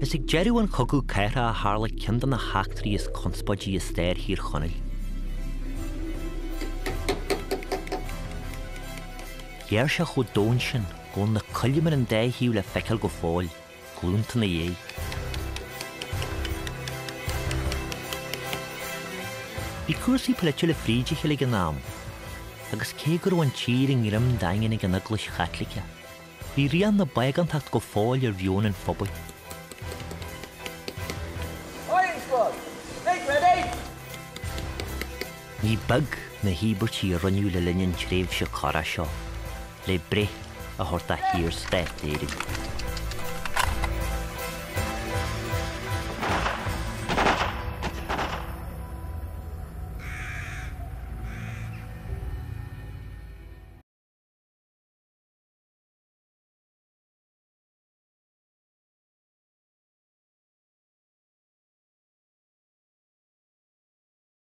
Is ag deireadh an Chogadh Cathartha a tharla ceann de na heachtraí is conspóidí i stair Thír Chonaill. Ghearr sé chomh domhain sin go bhfuil na coilm ar an dá thaobh le feiceáil go fóill, glúnta ina dhiaidh. Bhí cúrsaí polaitiúla fríd a chéile ag an am, agus cé go raibh an tír i ngreim daingean ag an Eaglais Chaitliceach, bhí rian na bpágántacht go fóill ar mheon an phobail. Ní beag na híobairtí a rinneadh le linn an tréimhse corrach seo le breith a thabhairt do Shaorstát Éireann.